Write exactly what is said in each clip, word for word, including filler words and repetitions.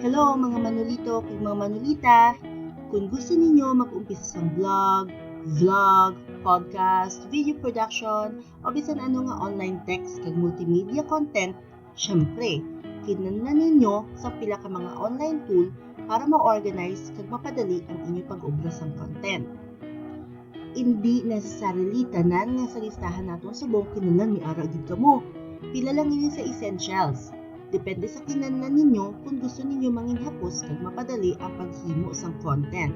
Hello, mga manulito kag mga manulita. Kung gusto ninyo mag-umpisa sang blog, vlog, podcast, video production, o bisan ano nga online text kag multimedia content, syempre, kinahanglan ninyo sa pila ka mga online tool para ma-organize kag mapadali ang inyo pag-obra sang content. Indi necessarily tanan nga sa listahan naton subong kinahanglan may ara gid kamo. Pila lang ini sa essentials. Depende sa kinahanglan ninyo kung gusto ninyo manginhapos kag mapadali ang paghimo sang content.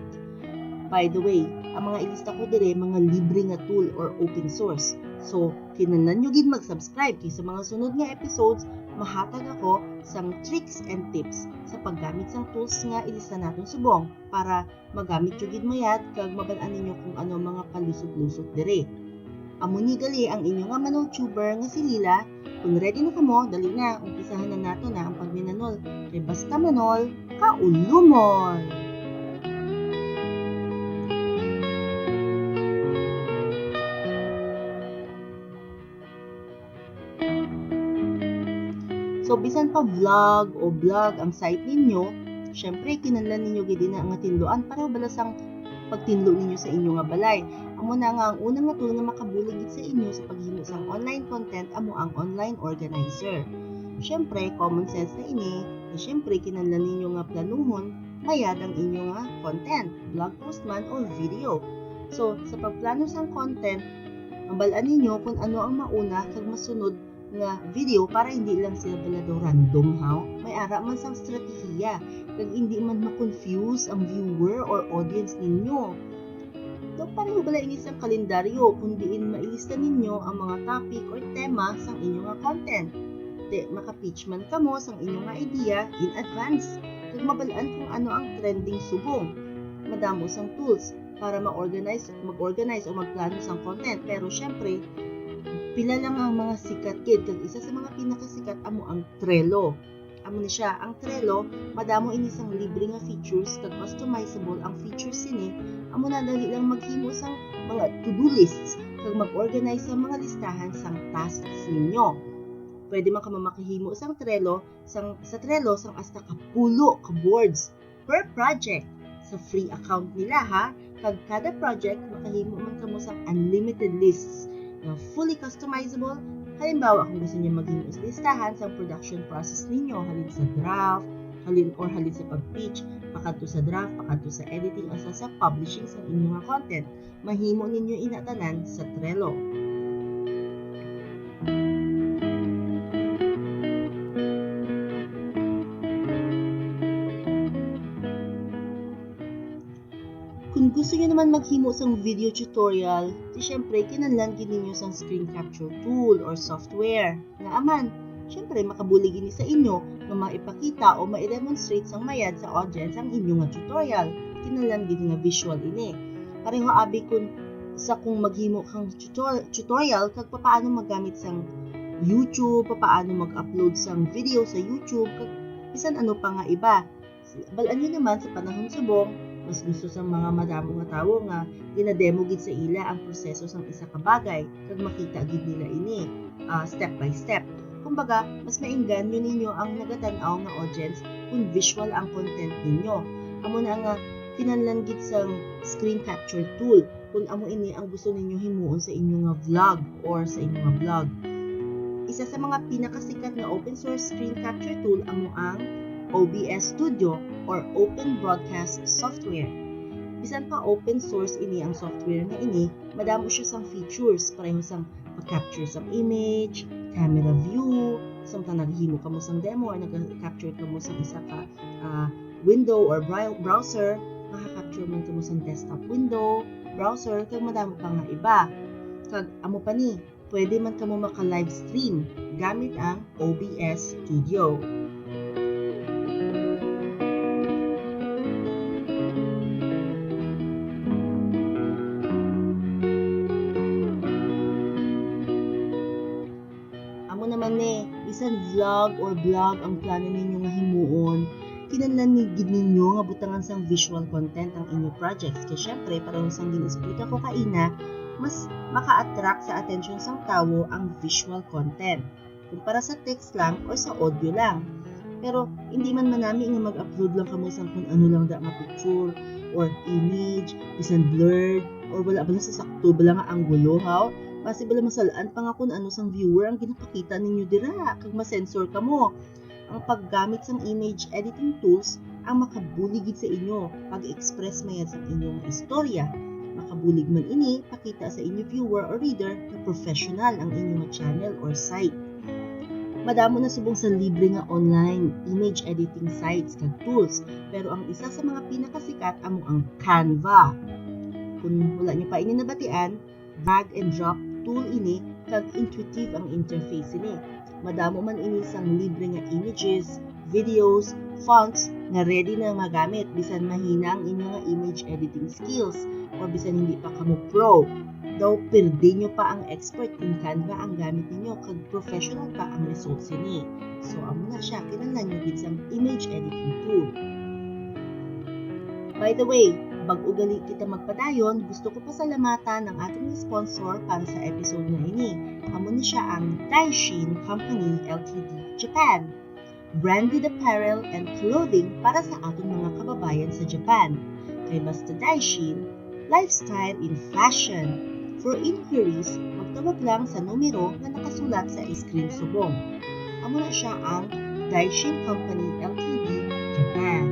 By the way, ang mga ilista ko dire mga libre nga tool or open source. So, kinahanglan nyo gid mag-subscribe kay sa mga sunod nga episodes, mahatag ako sang tricks and tips sa paggamit sang tools nga ilista naton subong para magamit nyo gid mayad kag mabal-an ninyo kung ano ang mga palusot-lusot diri. Amo ni gali ang inyo nga manol tuber nga si Lila. Kung ready na kamo, dali na, umpisahan na nato na ang pagminanol. Kay basta manol, kaulumon! So, bisan pa vlog o blog ang site ninyo, syempre, kinahanglan ninyo gid ina nga tinluan pareho bala sang pagtinlo ninyo sa inyo nga balay. Amo na nga ang una nga tool nga makabulig gid sa inyo sa paghimo sang online content amo ang online organizer. Syempre, common sense na ini, na syempre, kinahanglan ninyo nga planuhon mayad ang inyo nga content, blog post man or video. So, sa pagplano sang content, mabal-an ninyo kung ano ang mauna kag masunod nga video para hindi lang sila bala daw random, haw? May ara man sang estratehiya, kag hindi man ma-confuse ang viewer or audience ninyo. Daw pareho bala ini sang kalendaryo kung diin mailista ninyo ang mga topic or tema sang inyo nga content. Te, maka-pitch man kamo sang inyo nga idea in advance, kag mabal-an kung ano ang trending subong. Madamo sang tools para ma-organize, mag-organize o magplano sang content. Pero syempre, pila lang ang mga sikat gid, kag isa sa mga pinakasikat amo ang Trello. Amo ni siya, ang Trello, madamo ini sang libre nga features kag customizable ang features sini. Amo na, dali lang maghimo sang mga to-do lists kag mag-organize sa mga listahan sang tasks ninyo. Pwede man kamo makahimo sang Trello, sang, sa Trello sang hasta kapulo ka boards per project sa free account nila, ha. Kag kada project, makahimo man kamo sang unlimited lists nga fully customizable. Halimbawa, kung gusto niyo maghimo sa listahan sang production process ninyo, halin sa draft, halin or halin sa pag-pitch, pakadto sa draft, pakadto sa editing, hasta sa publishing sang inyo nga content. Mahimo ninyo ina tanan sa Trello. Kung gusto niyo naman maghimo sang video tutorial, di syempre, kinahanglan gid ninyo sang screen capture tool or software. Ngaa man, syempre, makabulig ini sa inyo nga maipakita o ma-demonstrate sang mayad sa audience ang inyo nga tutorial. Kinahanglan gid nga visual ini. Pareho abi kun sa kung maghimo kang tutor-, tutorial kag papaano maggamit sang YouTube, papaano mag-upload sang video sa YouTube, kag bisan ano pa nga iba. Bal-an niyo naman sa panahon subong, mas gusto sang mga madamo nga tawo nga ginademo gid sa ila ang proseso sang isa ka bagay, kag makita gid nila ini, ah, step by step. Kumbaga, mas maengganyo ninyo ang nagatan-aw nga audience kung visual ang content ninyo. Amo na nga kinahanglan gid sang screen capture tool kung amo ini ang gusto ninyo himuon sa inyo nga vlog or sa inyo nga blog. Isa sa mga pinakasikat nga open source screen capture tool amo ang O B S Studio or Open Broadcast Software. Bisan pa open source ini ang software nga ini, madamo siya sang features, pareho sang pag-capture sang image, camera view, samtang naghimo kamo sang demo or nag-capture kamo sang isa ka, ah, window or brow-, browser, maka-capture man kamo sang desktop window, browser, kag madamo pa nga iba. Kag amo pa ni, pwede man kamo maka-live stream gamit ang O B S Studio. Amo naman ni, bisan vlog or blog ang plano ninyo nga himuon, kinahanglan ni gid ninyo nga butangan sang visual content ang inyo projects. Kay syempre, pareho sang gin-explica ko kaina, mas maka-attract sa atensyon sang tawo ang visual content kumpara sa text lang or sa audio lang. Pero hindi man manami nga mag-upload lang kamo sang kun ano lang da nga picture or image, bisan blurred, or wala bala sa sakto bala nga anggulo, haw? Basi bala masal-an pa nga kun ano sang viewer ang ginapakita ninyo dira, kag ma-censor kamo. Ang paggamit sang image editing tools ang makabulig gid sa inyo pag-express man yan sang inyo nga istorya. Makabulig man ini pakita sa inyo viewer or reader nga professional ang inyo nga channel or site. Madamo na subong sa libre nga online image editing sites kag tools, pero ang isa sa mga pinakasikat amo ang Canva. Kung wala niyo pa ini nabatian, drag and drop tool ini kag intuitive ang interface ini. Madamo man ini sang libre nga images, videos, fonts nga ready na magamit bisan mahina ang inyo nga image editing skills or bisan hindi pa kamo pro. Daw pirdi nyo pa ang expert kung Canva ang gamit ninyo kag professional pa ang results ini. So, amo na siya, kinahanglan nyo gid sang image editing tool. By the way, bag-o gali kita magpadayon, gusto ko pasalamatan ang aton sponsor para sa episode nga ini. Amo ni siya ang Daishin Company Limited, Japan. Branded apparel and clothing para sa aton mga kababayan sa Japan. Kay basta Daishin, lifestyle in fashion. For inquiries, magtawag lang sa numero nga nakasulat sa screen subong. Amo na siya ang Daishin Company Limited, Japan.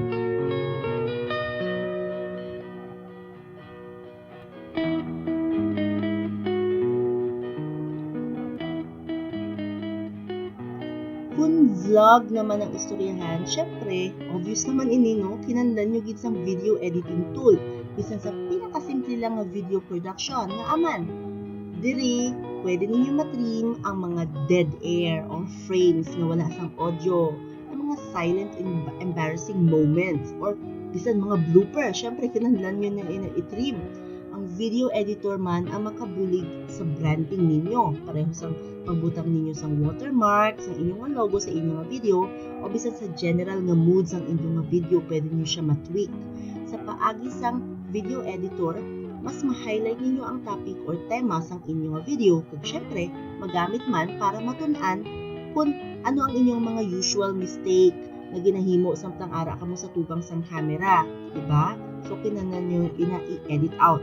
Kung vlog naman ang istoryahan, syempre, obvious naman ini, no? Kinahanglan nyo gid sang video editing tool. Bisan sa pinakasimple lang nga video production, nga aman. Diri, pwede ninyo matrim ang mga dead air or frames nga wala sang audio, ang mga silent, em-, embarrassing moments, or bisan mga blooper. Syempre, kinahanglan nyo na ina-, itrim. Ang video editor man ang makabulig sa branding ninyo. Pareho sang pagbutang ninyo sang watermark, sang inyong logo sa inyong video, o bisan sa general nga mood sang inyong video, pwede ninyo siya matweak. Sa paagi sang video editor, mas ma-highlight ninyo ang topic or tema sang inyong video, kag syempre, magamit man para matun-an kung ano ang inyong mga usual mistake nga ginahimo samtang ara kamo sa tubang sang camera, di ba? So, kinahanglan nyo ina i-edit out.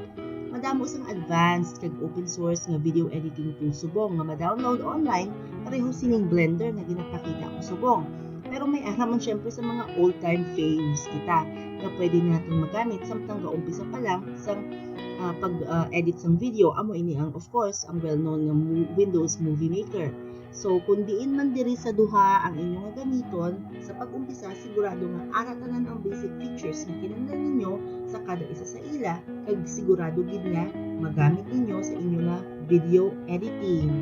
Madamo sang advanced kag open source nga video editing tools subong nga ma-download online, pareho sining Blender nga ginapakita ko subong. Pero may ara man syempre sa mga old-time faves kita nga pwede naton magamit samtang gaumpisa pa lang sang, ah, pag, ah, edit sang video. Amo ini ang, of course, ang well-known nga mo-, Windows Movie Maker. So, kung diin man diri sa duha ang inyo nga gamiton, sa pag-umpisa, sigurado nga ara tanan ang basic features nga kinahanglan ninyo sa kada isa sa ila, kag sigurado gid nga magamit ninyo sa inyo nga video editing.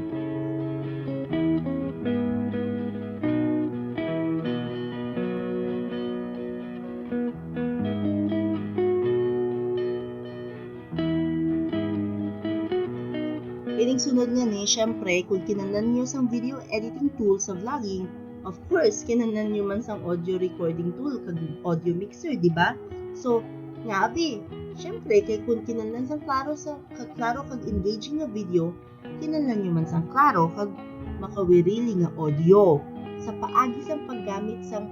Ining sunod nga ni, syempre, kung kinahanglan niyo sang video editing tool sa vlogging, of course, kinahanglan niyo man sang audio recording tool kag audio mixer, di ba? So, nga abi, syempre, kay kung kinahanglan sang klaro sa, ka-, klaro kag engaging nga video, kinahanglan niyo man sang klaro kag makawirili nga audio. Sa paagi sang paggamit sang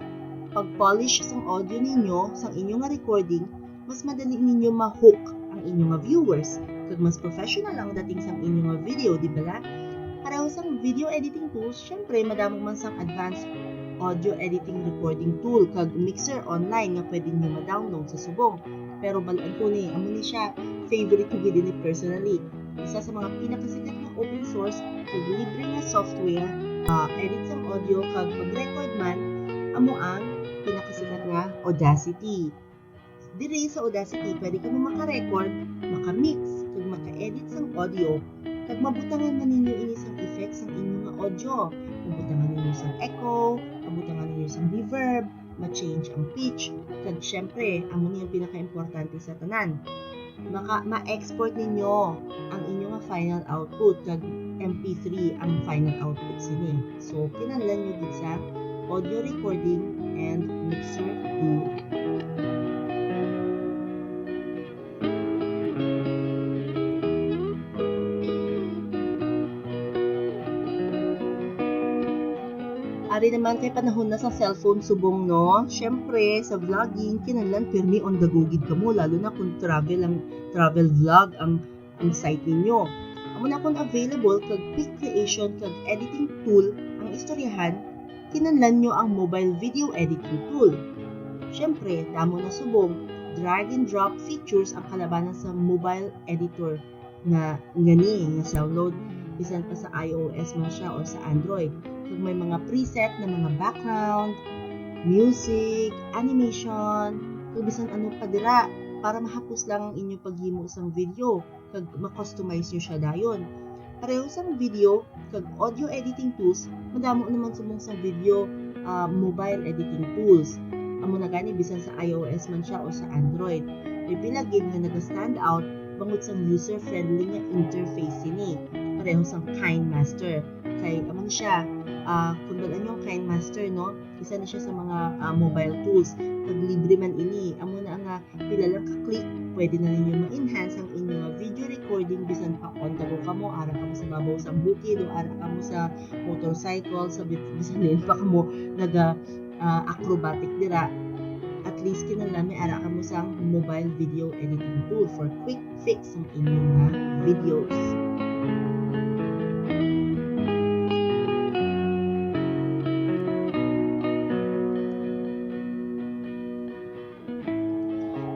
pag-polish sang audio ninyo, sang inyo nga recording, mas madali ninyo ma-hook ang inyo nga viewers, kag mas professional ang dating sang inyo nga video, di bala? Pareho sang video editing tools, syempre, madamo man sang advanced audio editing recording tool kag mixer online nga pwede ninyo ma-download sa subong. Pero bal-an ko ni, amo ni siya, favorite ko gid ini personally. Isa sa mga pinakasikat nga open source kag libre nga software, ah, edit sang audio kag mag-record man, amo ang pinakasikat nga Audacity. Diri sa Audacity, pwede kamo maka-record, maka-mix, kag maka-edit sang audio, kag mabutangan man ninyo ini sang effects sang inyo nga audio. Mabutangan ninyo sang echo, mabutangan ninyo sang reverb, ma-change ang pitch, kag syempre, amo ni ang pinakaimportante sa tanan. Maka-, ma-export ninyo ang inyo nga final output kag M P three ang final output sini. So, kinahanglan nyo gid sa audio recording and mixer tool. Ari Di naman kay panahon na sa cellphone subong, no? Syempre, sa vlogging, kinahanglan pirmi on the go gid kamo, lalo na kung travel ang travel vlog ang ang site ninyo. Amo na kung available kag quick creation kag editing tool ang istoryahan, kinahanglan nyo ang mobile video editing tool. Syempre, damo na subong drag and drop features ang kalabanan sa mobile editor nga ngani nga download, bisan pa sa iOS man siya or sa Android. Kag may mga preset na mga background, music, animation, kag bisan ano pa dira para mahapos lang ang inyong paghimo sang video kag ma-customize nyo siya dayon. Pareho sang video kag audio editing tools, madamo naman subong sang video, ah, mobile editing tools. Amo na gani bisan sa iOS man siya o sa Android. May pila gid nga naga-stand out bangod sang user-friendly nga interface sini. Pareho sang KineMaster. Kay amo ni siya, ah, kung bal-an nyo ang KineMaster, no? Isa ni siya sa mga, ah, mobile tools. Kag libre man ini. Amo na nga pila lang ka click, pwede na ninyo ma-enhance ang inyo nga video recording bisan pa on the go kamo, ara kamo sa babaw sang bukid o ara kamo sa motorcycle, sa bit-, bisan diin pa kamo naga, ah, acrobatic dira. At least kinahanglan may ara kamo sang mobile video editing tool for quick fix ang inyo nga videos.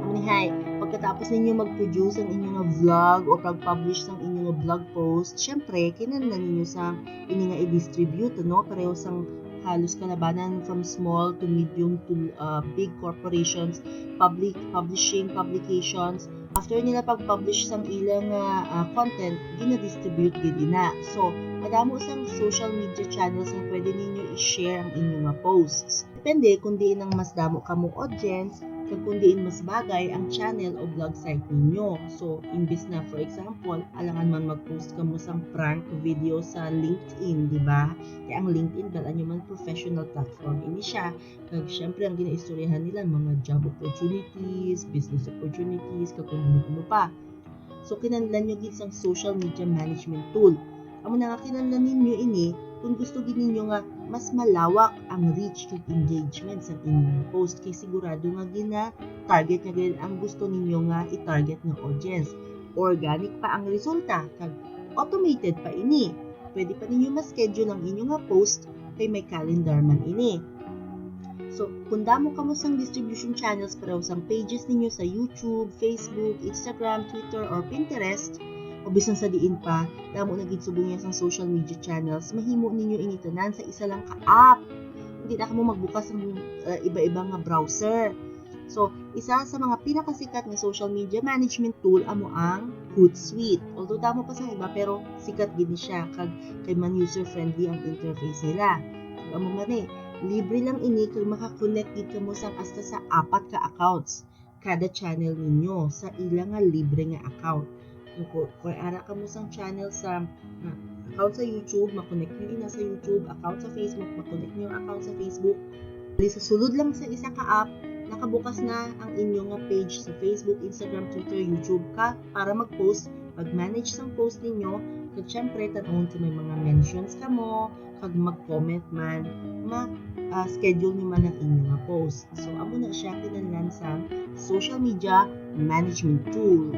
Amo ni hay, pagkatapos ninyo mag-produce ang inyo nga vlog o pag-publish sang inyo nga blog post, syempre, kinahanglan ninyo sa ini nga i-distribute, no? Pareho sang halos kalabanan from small to medium to, uh, big corporations, public publishing publications. After nila pag-publish sang ilang, uh, uh, content, gina-distribute gid ina. So, madamo sang social media channels nga pwede ninyo i-share ang inyo nga posts. Depende kung diin ang mas damo kamo audience, kag kung diin mas bagay ang channel o blog site ninyo. So, imbis na, for example, alangan man mag-post kamo sang prank video sa LinkedIn, di ba? Kay ang LinkedIn, bal-an nyo man, professional platform ini siya. Kag syempre, ang ginaistoryahan nila, mga job opportunities, business opportunities, kag kung ano-ano pa. So, kinahanglan nyo gid sang social media management tool. Amo na nga, kinahanglan ninyo ini kung gusto gid ninyo nga mas malawak ang reach kag engagement sa inyong post, kay sigurado nga gina-target nyo gid ang gusto ninyo nga i-target nga audience. Organic pa ang resulta, kag automated pa ini. Pwede pa ninyo ma-schedule ang inyo nga post kay may calendar man ini. So, kung damo kamo sang distribution channels, pareho sang pages ninyo sa YouTube, Facebook, Instagram, Twitter, or Pinterest, o bisan sa diin pa, damo na gid subong niya sang social media channels, mahimo ninyo ini tanan sa isa lang ka app. Hindi na kamo magbukas ng, uh, iba-iba nga browser. So, isa sa mga pinakasikat nga social media management tool amo ang Hootsuite. Although damo pa sa iba, pero sikat gid ni siya kag kay man user-friendly ang interface nila. Kag amo man eh, libre lang ini kag maka-connect gid kamo sang hasta sa apat ka accounts kada channel ninyo sa ila nga libre nga account. Kung, kung ara kamo sang channel sa, ah, account sa YouTube, ma-connect nyo ina sa YouTube, account sa Facebook, ma-connect nyo ang account sa Facebook. Dali sa sulod lang sa isa ka app, nakabukas na ang inyo nga page sa Facebook, Instagram, Twitter, YouTube ka para mag-post, mag-manage sang post ninyo, kag syempre, tan-awon kung may mga mentions kamo, kag mag-comment man, ma-, ah, schedule nyo man ang inyo nga post. So, amo na siya kinahanglan sa social media management tool.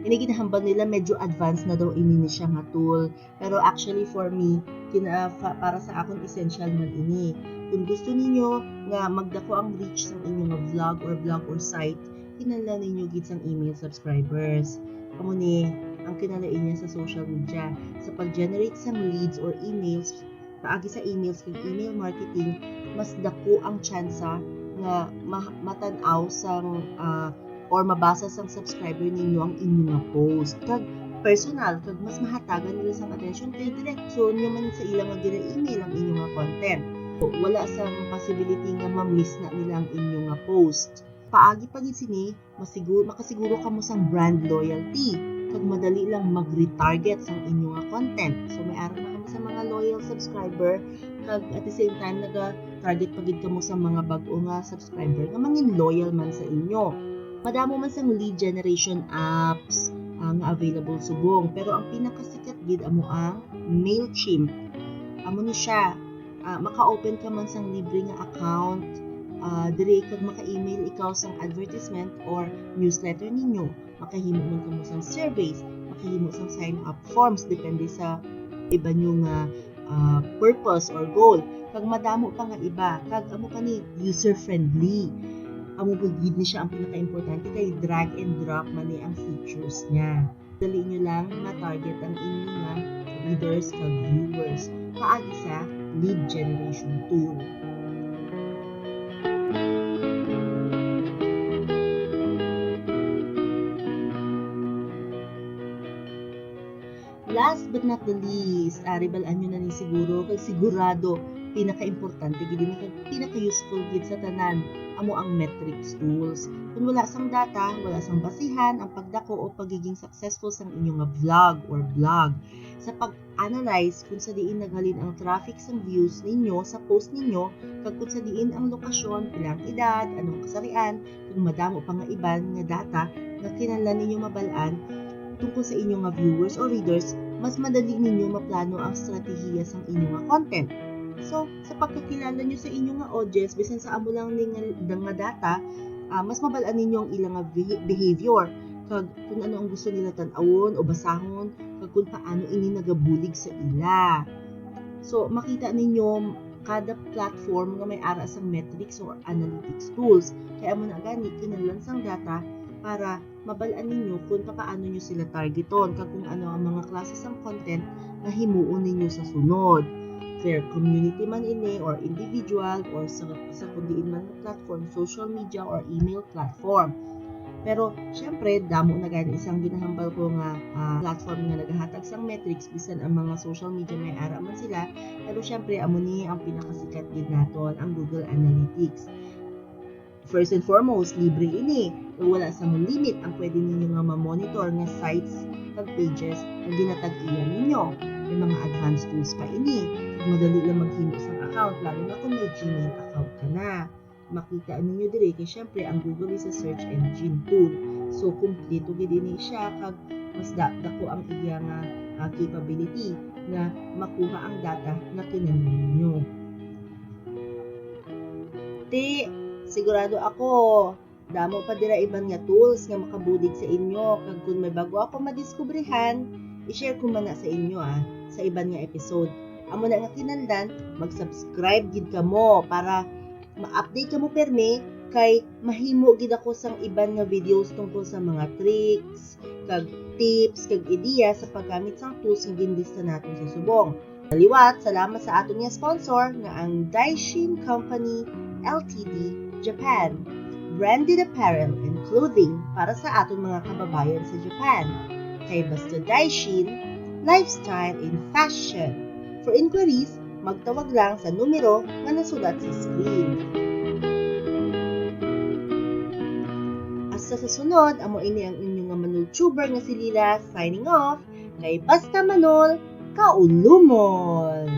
Ini ginahambal nila medyo advanced na daw ini ni siya nga tool. Pero actually for me, kina-, fa-, para sa akon essential man ini. Kung gusto ninyo nga magdako ang reach sang inyo nga vlog or blog or site, kinahanglan ninyo gid sang email subscribers. Amo ni ang kinalain niya sa social media. Sa pag-generate sang leads or emails, paagi sa emails kag email marketing, mas dako ang tsansa nga ma-, matan-aw sang, ah, or mabasa sang subscriber ninyo ang inyo nga post. Kag personal, kag mas mahatagan nila sang atensyon kay direksyon nyo man sa ila nga gina-email ang inyo nga content. So, wala sang possibility nga ma-miss na nila ang inyo nga post. Paagi pa gid sini, masigur-, makasiguro kamo sang brand loyalty, kag madali lang mag-retarget sang inyo nga content. So, may ara na kamo sa mga loyal subscriber, kag at the same time, naga-target pa gid kamo sa mga bag-o nga subscriber nga mangin loyal man sa inyo. Madamo man sang lead generation apps, ah, nga available subong, pero ang pinakasikat gid amo ang Mailchimp. Amo ni siya, ah, maka-open ka man sang libre nga account, ah, diri kag maka-email ikaw sang advertisement or newsletter ninyo. Makahimo man kamo sang surveys, makahimo sang sign-up forms, depende sa iba nyo nga, ah, purpose or goal. Kag madamo pa nga iba, kag amo pa ni user-friendly. Amo pa gid ni siya ang pinakaimportante kay drag and drop man ni ang features niya. Dali nyo lang ma-target ang inyo nga readers kag viewers paagi sa lead generation tool. Last but not the least, ah, bal-an nyo na ni siguro, kag sigurado, pinaka-importante gid ini kag pinaka-useful gid sa tanan, amo ang metrics tools. Kung wala sang data, wala sang basihan ang pagdako o pagiging successful sang inyo nga vlog or blog. Sa pag-analyze kung sa diin naghalin ang traffic sang views ninyo sa post ninyo, kag kung sa diin ang lokasyon, pila ang edad, anong kasarian, kung madamo pa nga iban nga data nga kinahanglan ninyo mabal-an tungkol sa inyo nga viewers o readers, mas madali ninyo maplano ang strategiya sang inyo nga content. So, sa pagkakilala nyo sa inyo nga audience, bisan sa amo lang ni nga, nga data, ah, mas mabal-an ninyo ang ila nga beha-, behavior, kag kung ano ang gusto nila tan-awon o basahon, kag kung paano ini nagabulig sa ila. So, makita ninyo kada platform nga may ara sang metrics or analytics tools. Kaya amo na gani, kinahanglan sang data para mabal-an ninyo kung paano nyo sila targeton, kag kung ano ang mga klase sang content nga himuon ninyo sa sunod. Their community man ini or individual or sa, sa kung diin man nga platform, social media or email platform. Pero, syempre, damo na gani sang ginahambal ko nga, ah, platform nga nagahatag sang metrics, bisan ang mga social media may ara man sila. Pero, syempre, amo ni ang pinakasikat gid naton, ang Google Analytics. First and foremost, libre ini. Kag wala sang limit ang pwede ninyo nga ma-monitor nga sites kag pages nga ginatag-iya ninyo. May mga advanced tools pa ini. Kag madali lang maghimo sang account, lalo na kung may Gmail account ka na. Makita ninyo diri kay syempre ang Google is a search engine tool. So, kompleto gid ini siya kag mas da-, dako ang iya nga, ah, capability nga makuha ang data nga kinahanglan ninyo. Ti, sigurado ako, damo pa dira iban nga tools nga makabulig sa inyo, kag kung may bago ako madiskubrihan, i-share ko man na sa inyo, ah, sa iban nga episode. Amo na nga kinahanglan, mag-subscribe gid kamo para ma-update kamo permi, kay mahimo gid ako sang iban nga videos tungkol sa mga tricks, kag tips, kag ideya sa paggamit sang tools nga ginlista naton sa subong. Sa liwat, salamat sa aton nga sponsor nga ang Daishin Company L T D Japan. Branded apparel and clothing para sa aton mga kababayan sa Japan. Kay basta Daishin, lifestyle in fashion. For inquiries, magtawag lang sa numero nga nasulat sa screen. Hasta sa sunod, amo ini ang inyo nga Manol Tuber nga si Lila, signing off. Kay basta Manol, kaulumon!